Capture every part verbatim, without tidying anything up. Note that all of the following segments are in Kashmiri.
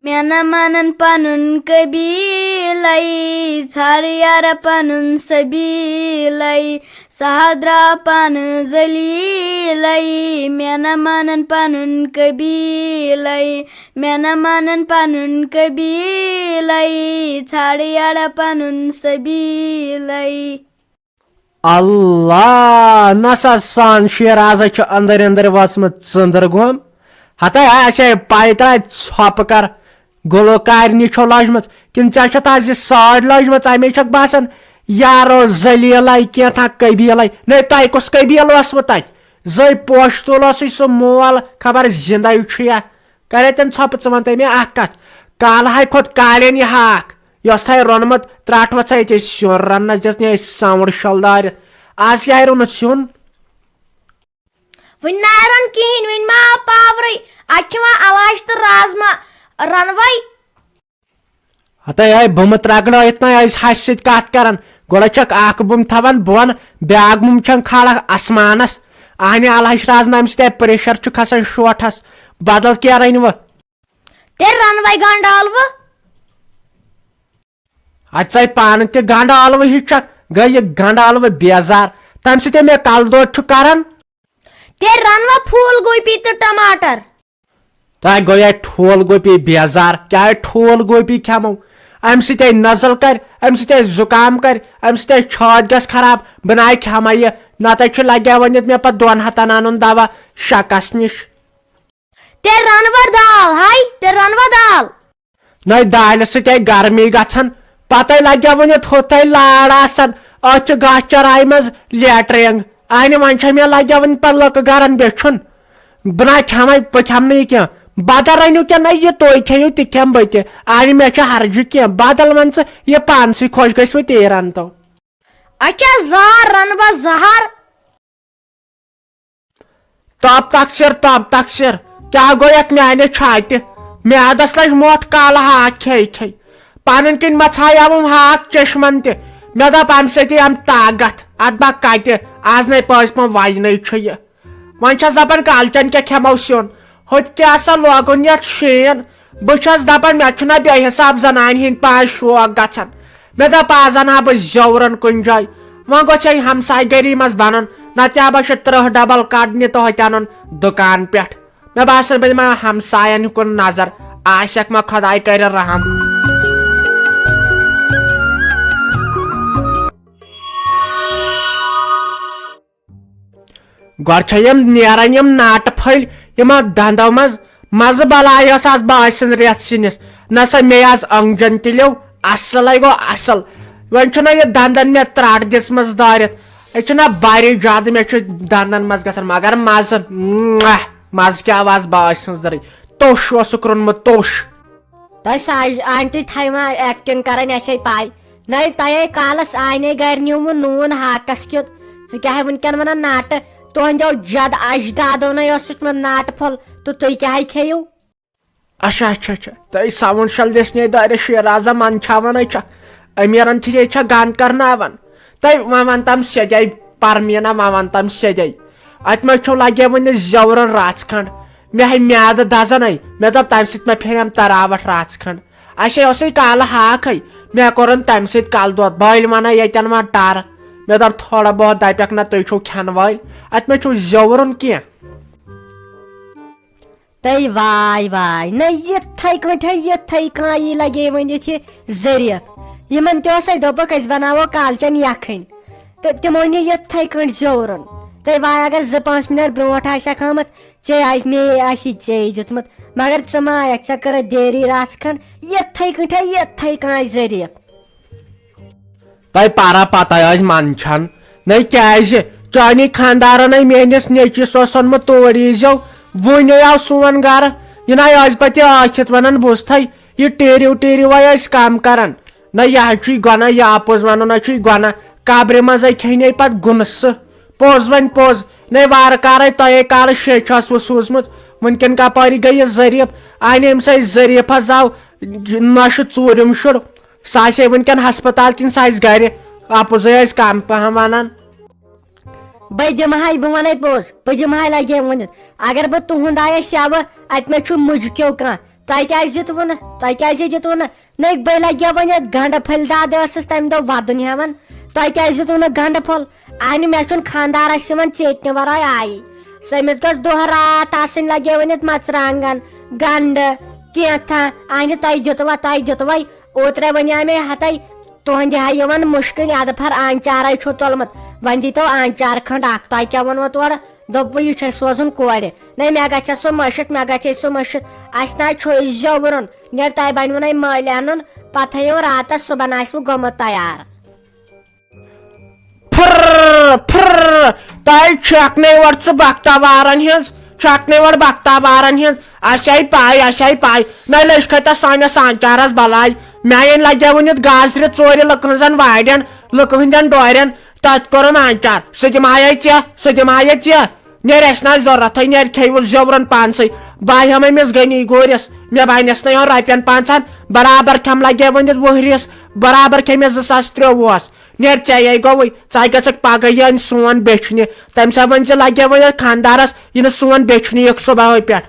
مےٚ نہ مانن پنُن قبیٖلَے، ژھانڈ یارا پنُن سبیٖلَے۔ سہل درٛاو پانہٕ ذلیٖلَے، مےٚ نہ مانن پنُن قبیٖلَے، مےٚ نہ مانن پنُن قبیٖلَے، ژھانڈ یارا پنُن سبیٖلَے۔ اللہ نسا سان شیرازا چھُ أنٛدرۍ أنٛدرۍ وٲژمٕژ ژٔنٛدٕر گوم۔ ہتے آسے پاے ترٛاے ژھۄپہٕ کر۔ گلوکارنہِ چھو لٔجمٕژ کِنہٕ ژےٚ چھتھ از یہِ سٲڑ لٔجمٕژ؟ اَمے چھکھ باسان یارو ذلیلے کینٛژھا قبیلے۔ نے تۄہہِ کُس قبیلہٕ اوسوٕ تتہِ؟ زٔے پوشہٕ تُل اوسُے سُہ مول، خبر زندے چھُ یا۔ کرے تٔمۍ ژھۄپہٕ۔ ژٕ وَن تہٕ مےٚ اکھ کتھ، کالہٕ ہاے کھوٚت کالٮ۪ن یہِ ہاکھ، یہِ اوس تھاے روٚنمُت ترٛٹھ وژھے أتی سیُن رننس دِژ نے أسۍ ساوُنٛڈ شل دٲرِتھ۔ از کیٛاہ روٚنُتھ سیُن؟ وٕنہِ نہ رَن کِہیٖنۍ، وٕنہِ ما آو پاورٕے۔ اَتہِ چھِ وۄنۍ الہٕ ہَچہِ تہٕ رازما رَنوَے۔ ہتے ہے بُمہٕ ترٛگڑٲیِتھ نَے ٲسۍ ہَسہِ سۭتۍ کَتھ کَران۔ گۄڈٕ چھَکھ اَکھ بُم تھاوان بۄن، بیٛاکھ بُم چھَن کھالان اَسمانَس۔ اَہنہِ الہٕ ہَچہِ رازما، اَمہِ سۭتۍ ہے pressure چھُ کھسان شوٹھَس۔ بدل کینٛہہ رَنہِ وۄنۍ۔ تیٚلہِ رَنوَے گنٛڈٕ ٲلوٕ۔ اَتہِ ژَے پانہٕ تہِ گنٛڈٕ ٲلوٕ ہِش چھَکھ، گٔے یہِ گنٛڈٕ ٲلوٕ بیزار۔ تَمہِ سۭتۍ ہے مےٚ کَلہٕ دود چھُ کَران۔ تیٚلہِ رَنوا پھوٗل گوٗپی تہٕ ٹماٹر۔ تۄہہِ گوٚو یہِ ٹھوٗل گوٗپی بیزار، کیٛاہ ٹھوٗل گوٗپی کھٮ۪مو؟ اَمہِ سۭتۍ ہے نزل کَرِ، اَمہِ سۭتۍ ہے زُکام کَرِ، اَمہِ سۭتۍ ہے چھاتھ گژھِ خراب، بہٕ نَے کھٮ۪مَے یہِ۔ نَتہٕ چھُ لَگیٛاوان ییٚتہِ مےٚ پَتہٕ دۄن ہَتَن اَنُن دَوا شَکَس نِش۔ تیٚلہِ رَنوا دال، ہاے، تیٚلہِ رَنوا دال۔ نَے دالہِ سۭتۍ آے گرمی گژھان، پَتَے لَگیٛاوُن یہِ تھوٚتھَے لار آسان۔ أتھۍ چھِ گاسہٕ چرایہِ منٛز لیٹرینگ۔ اَہنہِ وۄنۍ چھےٚ مےٚ لَگیٛاوٕنۍ پَتہٕ لٔکہٕ گرن بیچھُن۔ بہٕ نہ کھٮ۪مَے، بہٕ کھٮ۪مہٕ نہٕ یہِ کینٛہہ۔ بدل رٔنِو کینٛہہ، نہ یہِ تُہۍ کھیٚیِو تہِ کھٮ۪مہٕ بہٕ تہِ۔ اَہنہِ مےٚ چھِ ہرجہِ کینٛہہ۔ بدل وَن ژٕ، یہِ پانسٕے خۄش گژھِ وۄنۍ تی رَنہٕ تو۔ اچھا، زہر رَنہٕ بہٕ زہر۔ تب تقصیر، تب تقصیر۔ کیٛاہ گوٚو یتھ میانہِ چھاتہِ؟ میادس لٔج مۄٹھ کالہٕ ہاکھ کھے کھے۔ پنٕنۍ کِنۍ مہ ژھایاوُم ہاکھ چشمن تہِ۔ مےٚ دوٚپ، امہِ سۭتی یِم طاقت۔ اتھ با کتہِ؟ از نے پٔزۍ پٲٹھۍ وینَے چھُ یہِ۔ وۄنۍ چھس دپان، کالچن کیٛاہ کھٮ۪مو سیُن؟ ہوٚتہِ کیٛاہ سا لوگُن یتھ شیٖن؟ بہٕ چھس دپان، مےٚ چھُنہ بے حساب زنانہِ ہٕنٛدۍ پانٛژھ شوق گژھان۔ مےٚ دوٚپ، از انہٕ ہا بہٕ زیورن کُنہِ جایہِ۔ وۄنۍ گوٚژھ ہے ہمسایہِ گٔری منٛز بنُن، نتہٕ ہا بہٕ چھِ ترٕٛہ ڈبل کڑنہِ تہٕ ہوٚتہِ انُن دُکان پٮ۪ٹھ۔ مےٚ باسان، بہٕ دِمہٕ ہمساین کُن نظر، آسٮ۪کھ ما خۄداے کرِ رحم۔ گۄڈٕ چھےٚ یِم نیران یِم ناٹہٕ پھٔلۍ یِمو دندو منٛز، مزٕ بلاے ٲس آز باسہِ سٕنٛز رٮ۪تھ سِنِس۔ نہ سا مےٚ آز أنٛگجن تہِ لیو، اصلے گوٚو اصل۔ وۄنۍ چھُنہ یہِ دندن مےٚ ترٛٹھ دِژمٕژ دٲرِتھ۔ یہِ چھُنہ بارے زیادٕ مےٚ چھُ دندن منٛز گژھان، مگر مزٕ، مہ، مزٕ کیٛاہ آو آز باسہِ سٕنٛز دٲرِتھ۔ توٚش اوسُکھ روٚنمُت، توٚش۔ تۄہہِ ساج-، آنٹی تھایہِ وۄنۍ acting کرٕنۍ، اسے پاے۔ نَے تۄہے کالس آنے گرِ نیوٗمُت نوٗن ہاکس کیُتھ۔ ژٕ کیٛاہ وٕنکٮ۪ن ونان ناٹہٕ؟ تُہنٛدیو جد اجدادو نے اوس سُہ ناٹہٕ پھوٚل، تہٕ تُہۍ کیٛاہ کھیٚیِو؟ اچھا، اچھا، اچھا۔ تۄہہِ ساوُنٛڈ شل دِژ نے دارِ شیرازا منٛدچھاوان ہے چھکھ۔ امیٖرن تھِرے چھکھ گنٛڈ کرناوان۔ تۄہہِ وۄنۍ ونتم سیٚدے پرمیٖنا، وۄنۍ ونتم سیٚدے۔ اتہِ ما چھو لگے وُنہِ زیورن رژھ کھنڈ؟ مےٚ ہے میادٕ دزان ہے۔ مےٚ دوٚپ، تمہِ سۭتۍ ما پھریم تراوٹھ رژھ کھنڈ؟ اسے اوسے کالہٕ ہاکھے، مےٚ کوٚرُن تمہِ سۭتۍ کلہٕ دود۔ بٔلۍ ونان ییٚتٮ۪ن وۄنۍ ٹر۔ مےٚ دوٚپ، تھوڑا بہت دپکھ نہ، تُہۍ چھِو کھٮ۪نہٕ وٲلۍ، اتہِ ما چھُو زیورُن کینٛہہ؟ تہٕ واے واے، نہ یِتھَے کٲٹھۍ ہے، یِتھَے کٲنٛۍ لگے ؤنِتھ یہِ ظریف۔ یِمن تہِ اوسے دوٚپُکھ، أسۍ بناوو کالچن یکھٕنۍ۔ تہٕ تِمو نیوٗ یِتھَے کٲٹھۍ زیورُن۔ تہٕ واے، اگر زٕ پانٛژھ منٹ برونٛٹھ آسہِ ہا آمٕژ، ژےٚ آسہِ، مے آسی ژےٚ دیُتمُت، مگر ژٕ ما آیکھ، ژےٚ کٔرٕتھ دیری رژھ کھنڈ۔ یِتھَے کٲٹھۍ ہے، یِتھَے کٲنٛۍ ظریف۔ تۄہہِ پرا پتہ ٲسۍ منٛدچھان۔ نَے کیٛازِ؟ چانی خانٛدارن ہے میٲنِس نیٚچوِس اوس اوٚنمُت توٗرۍ ییٖزیو۔ وُنہِ آو سون گرٕ۔ یہِ نَے ٲسۍ پتہٕ ٲکھِتھ ونان بوٗزتھے، یہِ ٹیٖرِو ٹیٖرِو ہے ٲسۍ کم کران۔ نَے یہِ حظ چھُے گۄناہ، یہِ اپُز ونُن حظ چھُے گۄناہ۔ قبرِ منٛز ہے کھیٚنہِ پتہٕ گُنہٕ سٕہ۔ پوٚز وۄنۍ پوٚز۔ نَے وارٕ کارے تۄہے کالس شیٚچھ ٲسوٕ سوٗزمٕژ۔ وٕنکٮ۪ن کپٲرۍ گٔے یہِ ظریف؟ آے نہٕ أمِس ہے ظریفس آو نشہٕ ژوٗرِم شُر۔ سُہ آسہِ ہے وٕنکٮ۪ن ہسپتال کِنہٕ سُہ آسہِ گرِ؟ اپُزے ٲسۍ کم پہم ونان۔ بہٕ دِمہٕ ہاے، بہٕ ونے پوٚز، بہٕ دِمہٕ ہاے لگے ؤنِتھ۔ اگر بہٕ تُہُنٛد آیس یوٕ، اتہِ مےٚ چھُ مُجہِ کیو کانٛہہ، تۄہہِ کیٛازِ دیُتوٕ نہٕ؟ تۄہہِ کیٛازِ دیُتوٕ نہٕ؟ نٔے بٔے لگیو وۄنۍ یتھ گنڈٕ پھٔلۍ دادٕ ٲسٕس تمہِ دۄہ ودُن ہٮ۪وان۔ تۄہہِ کیٛازِ دیُتوٕ نہٕ گنڈٕ پھوٚل؟ اہنہِ، مےٚ چھُنہٕ خانٛدارس یِوان ژیٹنہِ ورٲے آیی۔ سٔمِس گٔژھ دۄہ راتھ آسٕنۍ لگے ؤنِتھ مرژٕوانٛگن، گنڈٕ، کینٛژھا۔ اہنہِ، تۄہہِ دیُتوا، تۄہہِ دیُتوَے؟ اوترے ونیٛاے مےٚ ہتَے، تُہنٛدِ ہا یِوان مُشکِنۍ ادٕ پھر آنچارے چھُ تُلمُت، وۄنۍ دیٖتو آنچار کھنٛڈ اکھ۔ تۄہہِ کیٛاہ ووٚنوٕ تورٕ؟ دوٚپوٕ، یہِ چھُ اَسہِ سوزُن کورِ۔ نَے، مےٚ گژھِ سُہ مٔشِتھ، مےٚ گژھِ سُہ مٔشِتھ۔ اَسہِ نہ چھُ زیوُرُن۔ نیرِ تۄہہِ بَنِوٕ نَے مٲلۍ اَنُن، پَتہٕ تھٲیِو راتَس، صُبحن آسِوٕ گوٚمُت تیار۔ پھر، پھر، تۄہہِ چھکھ نَے وَٹ ژٕ بختاوارَن ہٕنٛز، چھکھ نَے وَٹ بختاوارَن ہٕنٛز۔ اَسہِ آیہِ پَے، اَسہِ آیہِ پَے۔ نَے لٔج کھٔتۍ تَس سانِس آنچارَس بَلاے۔ میٛانٮ۪ن لَگیو وٕنِتھ گازرِ ژورِ لُکہٕ ہٕنٛزَن وارٮ۪ن، لُکہٕ ہٕنٛدٮ۪ن ڈورٮ۪ن۔ تَتھ کوٚرُن آنچار۔ سُہ دِمہٕ ہایا ژےٚ، سُہ دِمہٕ ہایا ژےٚ۔ نیرِ اَسہِ نہ ضوٚرتھٕے، نیرِ کھیٚیِو زیوٚرُن پانسٕے۔ بہٕ ہٮ۪مہٕ أمِس غنی گوٗرِس، مےٚ بنٮ۪س نہ یِوان رۄپین پانٛژن، برابر کھٮ۪م لگے وۄنۍ یتھ وُہرِس، برابر کھیٚیہِ مےٚ زٕ ساس ترٛووُہس۔ نیرِ ژےٚ یے گوٚوُے، ژٕ ہا گژھکھ پگہہ یہِ أنۍ سون بیچھنہِ، تٔمِس ہا ؤنۍ زِ لگے وۄنۍ یتھ خانٛدارس، یہِ نہٕ سون بیچھنہِ یِکھ صبحٲے پٮ۪ٹھ۔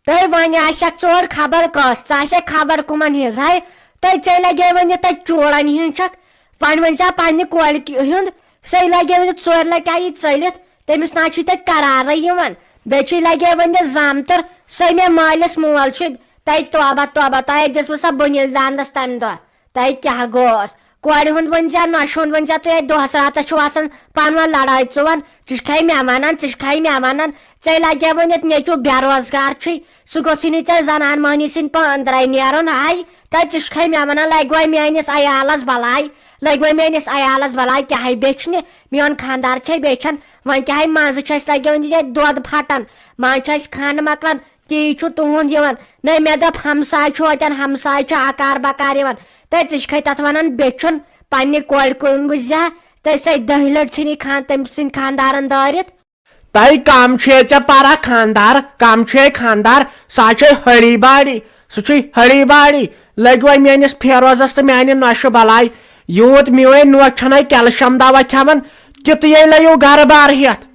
تہٕ وۄنۍ آسٮ۪کھ ژٕ اورٕ خبر کۄس، ژٕ آسٮ۪کھ خبر کٕمن ہٕنٛز۔ ہے، تہٕ ژےٚ لگے وۄنۍ یہِ تَتہِ چوٗڑن ہٕنٛز چھکھ، وۄنۍ ؤنۍ زِ ہا پننہِ کورِ ہُنٛد، سۄے لگے وۄنۍ ژورِ لٹہِ آیہِ ژٔلِتھ، تٔمِس نہ چھُے تتہِ قرارے یِوان۔ بیٚیہِ چھُے لگے وۄنۍ یہِ زامتٕر، سۄے مےٚ مٲلِس مول چھُ تَتہِ توبہ توبہ، تۄہہِ دِژوٕ سۄ بُنیل داندس تمہِ دۄہ۔ تۄہہِ کیٛاہ گوس؟ کورِ ہُنٛد ؤنۍ زِ، نۄشہِ ہُنٛد ؤنۍ زِ، تُہۍ اَتہِ دۄہس راتس چھِو آسان پانہٕ ؤنۍ لڑٲے ژُوان، ژٕ چھکھے مےٚ ونان، ژٕ چھکھے مےٚ ونان، ژےٚ لگیوٕے ییٚتہِ نیٚچو بے روزگار چھُے، سُہ گوٚژھُے نہٕ ژےٚ زنان مٔہنی سٕنٛدِ پٲنٛدرے نیرُن۔ ہاے، تہٕ ژٕ چھکھے مےٚ ونان، لگوے میٲنِس عیالس بلاے، لگوے میٲنِس عیالس بلاے، کیٛاہے بیچھنہِ، میون خانٛدار چھے بیچھان، وۄنۍ کیٛاہے منٛزٕ چھُ اَسہِ لگیومُت ییٚتہِ دۄد پھٹان، منٛزٕ چھُ اَسہِ کھنٛڈ مۄکلان، تی چھُ تُہُنٛد یِوان۔ نَے مےٚ دوٚپ، ہمساے چھُ اَتٮ۪ن، ہمساے چھُ اکار بکار یِوان۔ تہٕ ژٕ چھِکھے تَتھ وَنان بیچھُن، پنٛنہِ کورِ کُن وٕچھ زِ ہا۔ تہٕ سۄے دٔہہِ لَٹہِ ژھٕنی خان-، تٔمۍ سٕنٛدۍ خانٛدارَن دٲرِتھ۔ تَے کَم چھُے ژےٚ پَرا خانٛدار، کَم چھُے خانٛدار، سُہ ہا چھُے ہڑی باڑی، سُہ چھُے ہڑی باڑی۔ لٔگۍ وۄنۍ میٛٲنِس فیروزَس تہٕ میٛانہِ نۄشہِ بَلاے۔ یوٗت میٲنۍ نۄش چھَنَے کیلشَم دوا کھٮ۪وان، تیُتُے لٔیِو گَرٕ بار ہٮ۪تھ۔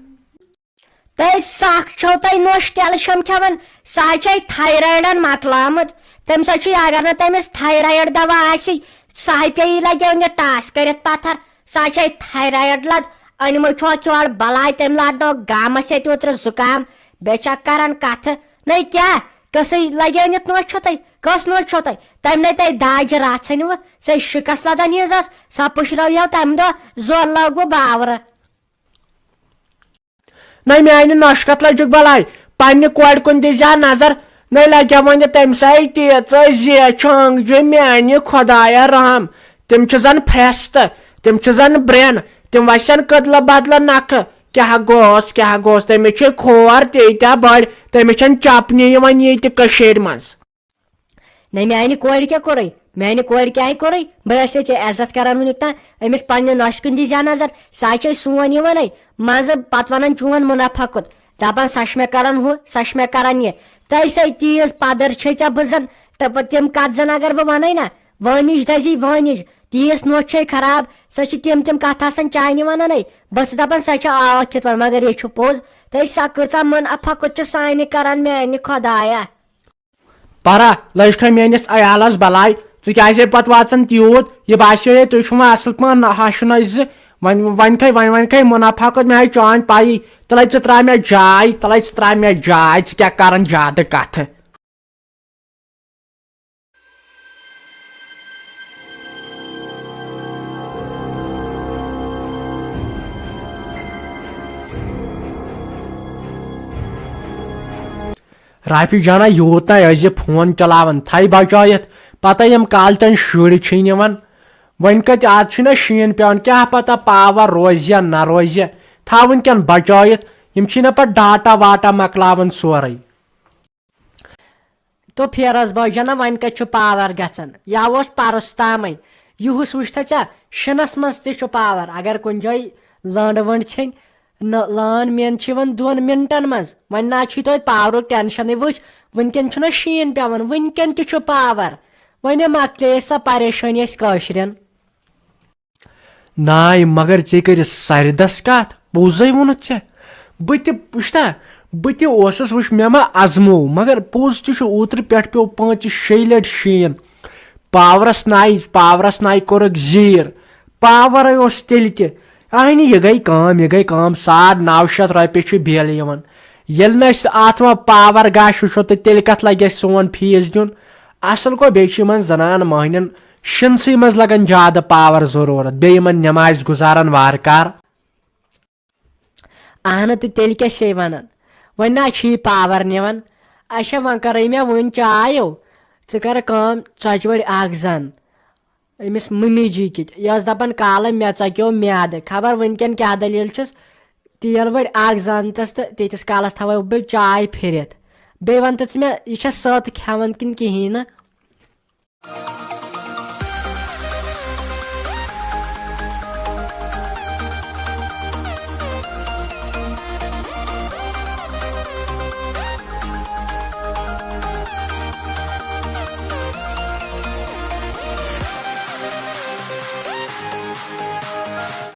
تہٕ سَکھ چھو تۄہہِ نۄش کیلشیم کھٮ۪وان، سۄ حظ چھے تھایرایڈن مۄکلٲمٕژ۔ تٔمِس حظ چھُ، اگر نہٕ تٔمِس تھایرایڈ دوا آسہِ، سۄ ہاے پیٚیہِ لگیو نہٕ ٹاس کٔرِتھ پتھر، سۄ حظ چھے تھایرایڈ لد۔ أنمٕژ چھو اَتھ یورٕ بلاے، تٔمۍ لارنو گامس ییٚتہِ اوترٕ زُکام، بیٚیہِ چھکھ کران کتھٕ۔ نَے کیٛاہ، کٔژٕے لگیو نِتھ نۄش چھو تۄہہِ؟ کٔژ نۄش چھو تۄہہِ؟ تٔمۍ نَے تۄہہِ داجہِ رژھ ژھٕنوٕ، سۄ شِکس لدن ہِنٛز ٲس، سۄ پُشرٲوِو تمہِ دۄہ، زور لوگوٕ باورٕ۔ نہ میانہِ نۄشہِ کتھ لٔجِکھ بلاے، پننہِ کورِ کُن دِزِ ہا نظر۔ نہ لگہِ وۄنۍ تٔمۍ سٕے تیٖژ زیچھِ آنگجہِ میانہِ خۄدایہ رحم۔ تِم چھِ زن پھرٛستہٕ، تِم چھِ زن برٛٮ۪ن، تِم وسن کٔدلہٕ بدلہٕ نکھٕ۔ کیٛاہ گوٚوس، کیٛاہ گوٚوس؟ تٔمِس چھِ کھور تیٖتیٛاہ بٔڑۍ، تٔمِس چھنہٕ چپنہِ یِوان ییٚتہِ کٔشیٖرِ منٛز۔ نہ میانہِ کورِ کیٛاہ کوٚرُے؟ میانہِ کورِ کیٛاہ کوٚرُے؟ بہٕ ٲسے ژےٚ عزت کران وُنیُک تام۔ أمِس پننہِ نۄشہِ کُن دِی زِ ہا نظر، سۄ ہا چھے سون یِوان ہے۔ منٛزٕ پتہٕ ونان چون منافع کوٚت، دپان سۄ چھِ مےٚ کران ہُہ، سۄ چھِ مےٚ کران یہِ۔ تۄہہِ سۄے تیٖژ پدر چھے ژےٚ بٕزن، تہٕ پتہٕ تِم کتھ زن اگر بہٕ ونَے نہ، وٲنِج دٔزی وٲنِج، تیٖژ نوٚش چھے خراب، سۄ چھِ تِم تِم کتھ آسان چانہِ ونان ہے۔ بہٕ چھَس دپان سۄ چھِ ٲکھِتھ وۄنۍ، مگر یہِ چھُ پوٚز۔ تۄہہِ سۄ کۭژاہ منافع کوٚت چھِ سانہِ کران میانہِ خۄدایا۔ پرا، لٔج کھا میٲنِس عیالس بلاے؟ ژٕ کیازے پتہٕ واژان تیوٗت؟ یہِ باسیو ہے تُہۍ چھِو وۄنۍ اصل پٲٹھۍ نہ ہاشُن اسہِ زِ وۄنۍ، وۄنۍ کھے، وۄنۍ، وۄنۍ کھے منافع کوٚت؟ مےٚ آیہِ چٲنۍ پَیی۔ تَلَے ژٕ ترٛاو مےٚ جاے، تَلَے ژٕ ترٛاو مےٚ جاے، ژٕ کیٛاہ کران زیادٕ کتھٕ؟ رافی جانا، یوٗت نہ ٲسۍ زِ فون چلاوان، تھایہِ بچٲیِتھ۔ پتہ یِم کالچن شُرۍ چھِی نِوان۔ وۄنۍ کتہِ، آز چھُے نہ شیٖن پٮ۪وان، کیٛاہ پتہ پاور روزِ یا نہ روزِ۔ تھاو وٕنکٮ۪ن بچٲیِتھ، یِم چھِی نہ پتہٕ ڈاٹا واٹا مۄکلاوان سورُے۔ تو فیروز بٲے جانا، وۄنۍ کتہِ چھُ پاور گژھان؟ یا اوس پرُس تامے۔ یُہُس وٕچھتھا ژےٚ، شِنس منٛز تہِ چھُ پاور۔ اگر کُنہِ جایہِ لٔنٛڈ ؤنٛڈ ژھیٚنۍ، نہ، لٲن مین چھِ یِوان دۄن مِنٹن منٛز۔ وۄنۍ نہ چھُے توتہِ پاورُک ٹینشنٕے۔ وٕچھ، وٕنکٮ۪ن چھُنہ شیٖن پٮ۪وان، وٕنکٮ۪ن تہِ چھُ پاور۔ وۄنۍ مۄکلے سۄ پریشٲنی اَسہِ کٲشرٮ۪ن۔ ناے، مگر ژےٚ کٔرِتھ سردس کتھ، پوٚزے ووٚنُتھ ژےٚ۔ بہٕ تہِ وٕچھتہ، بہٕ تہِ اوسُس، وٕچھ، مےٚ ما ازمو، مگر پوٚز تہِ چھُ، اوترٕ پٮ۪ٹھ پیوٚو پانٛژِ شیٚیہِ لٹہِ شیٖن۔ پاورس ناے، پاورس ناے کوٚرُکھ زیٖر۔ پاورے اوس تیٚلہِ تہِ۔ اہنہِ، یہِ گٔے کٲم، یہِ گٔے کٲم، ساڑ نو شیٚتھ رۄپیہِ چھِ بِل یِوان۔ ییٚلہِ نہٕ اَسہِ اتھ وۄنۍ پاور گژھِ، وٕچھو تہٕ تیٚلہِ کتھ لگہِ اَسہِ سون فیٖس دیُن؟ اصل گوٚو، بیٚیہِ چھِ یِمن زنان مۄہنٮ۪ن شِنسٕے منٛز لگان زیادٕ پاور ضروٗرت، بیٚیہِ یِمن نٮ۪مازِ گُزارن وارٕ کار۔ اہنہٕ، تہٕ تیٚلہِ کیٛاہ چھے ونان؟ وۄنۍ نہ چھُ یہِ پاور نِوان۔ اچھا، وۄنۍ کرے مےٚ وُنۍ چاے، ژٕ کر کٲم، ژۄچہِ وٲلۍ اکھ زن أمِس ممی جی کِتۍ، یۄس دپان، کالہٕ مےٚ ژۄکیو میادٕ، خبر وٕنکٮ۪ن کیٛاہ دٔلیٖل چھُس۔ تیل وٲلۍ اکھ زن تس تہٕ تیٖتِس کالس تھاوے بہٕ چاے پھِرِتھ۔ بیٚیہِ ون تہٕ ژٕ مےٚ، یہِ چھا سۄت کھٮ۪وان کِنہٕ کِہیٖنۍ نہٕ؟